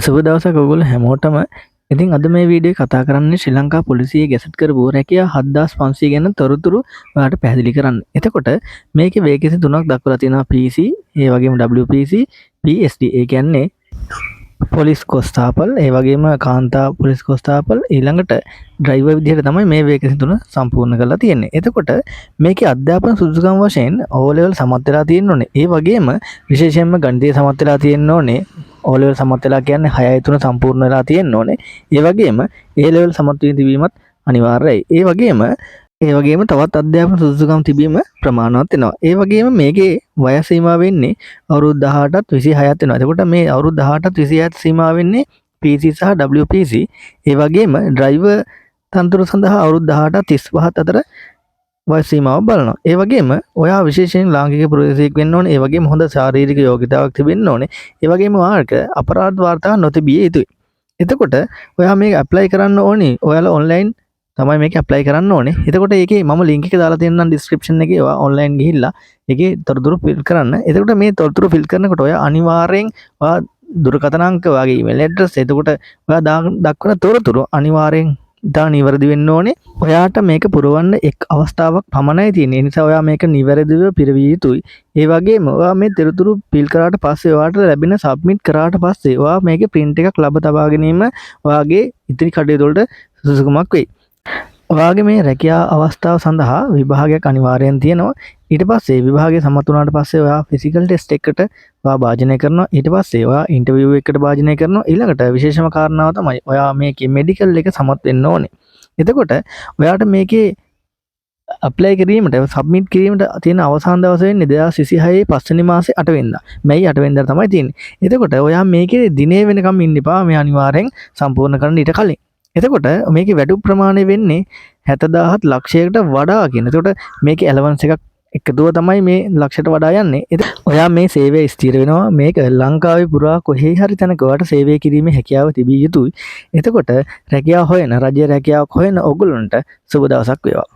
සුබ දවසක් ඔයගොල්ලෝ හැමෝටම. ඉතින් අද මේ වීඩියෝ කතා කරන්නේ ශ්‍රී ලංකා පොලිසියේ ගැසට් කරපු රැකියා 7500 ගැන තොරතුරු ඔයාලට පැහැදිලි කරන්න. එතකොට මේකේ වේකන්සි තුනක් දක්වලා තියෙනවා: PC, ඒ වගේම WPC, PSD. ඒ කියන්නේ පොලිස් කොස්තාපල්, ඒ වගේම කාන්තා පොලිස් කොස්තාපල්, ඊළඟට ඩ්‍රයිවර් විදිහට තමයි මේ වේකන්සි තුන සම්පූර්ණ කරලා තියෙන්නේ. එතකොට මේකේ අධ්‍යාපන සුදුසුකම් වශයෙන් O level සමත් වෙලා තියෙන්න ඕනේ. ඒ වගේම විශේෂයෙන්ම ගණිතය සමත් වෙලා තියෙන්න ඕනේ. O level සමත් වෙලා කියන්නේ 6යි 3 සම්පූර්ණ වෙලා තියෙන්න ඕනේ. ඒ වගේම A level සමත් වී තිබීමත් අනිවාර්යයි. ඒ වගේම තවත් අධ්‍යාපන සුදුසුකම් තිබීම ප්‍රමාණවත් වෙනවා. ඒ වගේම මේකේ වයස් සීමාව වෙන්නේ අවුරුදු 18ත් 26ත් වෙනවා. එතකොට මේ අවුරුදු 18ත් 26ත් සීමාව වෙන්නේ PC සහ WPC. ඒ වගේම ඩ්‍රයිවර් තනතුර සඳහා අවුරුදු 18ත් 35ත් අතර වයස් සීමාව බලනවා. ඒ වගේම ඔයා විශේෂයෙන් ලාංකික පුරවැසියෙක් වෙන්න ඕනේ. ඒ වගේම හොඳ ශාරීරික යෝග්‍යතාවක් තිබෙන්න ඕනේ. ඒ වගේම ඔයාට අපරාධ වාර්තා නොතිබිය යුතුයි. එතකොට ඔයා මේක ඇප්ලයි කරන්න ඕනේ. ඔයාලා ඔන්ලයින් තමයි මේක ඇප්ලයි කරන්න ඕනේ. එතකොට ඒකේ මම ලින්ක් එක දාලා තියෙන්නම් ඩිස්ක්‍රිප්ෂන් එකේ. ඔයා ඔන්ලයින් ගිහිල්ලා ඒකේ තොරතුරු ෆිල් කරන්න. එතකොට මේ තොරතුරු ෆිල් කරනකොට ඔයා අනිවාර්යෙන් ඔයා දුරකථන අංක, ඔයාගේ ඊමේල් ඇඩ්‍රස්, එතකොට ඔයා දක්වන තොරතුරු අනිවාර්යෙන් ඉතා නිවැරදි වෙන්න ඕනේ. ඔයාට මේක පුරවන්න එක් අවස්ථාවක් පමණයි තියෙන්නේ. ඒ නිසා ඔයා මේක නිවැරදිව පිරවිය යුතුයි. ඒ වගේම ඔයා මේ තොරතුරු ෆිල් කරාට පස්සේ, ඔයාට ලැබෙන සබ්මිට් කරාට පස්සේ, ඔයා මේකේ ප්‍රින්ට් එකක් ලබ තබා ගැනීම ඔයාගේ ඉදිරි කටයුතු වලට සුදුසුකමක් වෙයි. ඔයාගේ මේ රැකියා අවස්ථාව සඳහා විභාගයක් අනිවාර්යෙන් තියෙනවා. ඊට පස්සේ විභාගය සමත් වුණාට පස්සේ ඔයා ෆිසිකල් ටෙස්ට් එකකට ඔයා භාජනය කරනවා. ඊට පස්සේ ඔයා ඉන්ටර්විව් එකකට භාජනය කරනවා. ඊළඟට විශේෂම කාරණාව තමයි ඔයා මේකේ මෙඩිකල් එක සමත් වෙන්න ඕනේ. එතකොට ඔයාට මේකේ ඇප්ලයි කිරීමට, සබ්මිට් කිරීමට තියෙන අවසාන දවස වෙන්නේ 2026 පස්වෙනි මාසේ 8 වෙනිදා. මැයි 8 වෙනිදා තමයි තියෙන්නේ. එතකොට ඔයා මේකේ දිනේ වෙනකම් ඉන්න එපා. මේ අනිවාර්යෙන් සම්පූර්ණ කරන්න ඊට කලින්. එතකොට මේකේ වැටුප් ප්‍රමාණය වෙන්නේ 70,000 ලක්ෂයකට වඩා කියන. එතකොට මේකේ ඇලවන්ස් එකක් එකතුව තමයි මේ ලක්ෂයට වඩා යන්නේ. ඔයා මේ සේවය ස්ථිර වෙනවා. මේක ලංකාවේ පුරා කොහේ හරි තැනක ඔයාට සේවය කිරීමේ හැකියාව තිබිය යුතුයි. එතකොට රැකියාව හොයන, රජයේ රැකියාවක් හොයන ඔයගොල්ලන්ට සුබ දවසක් වේවා.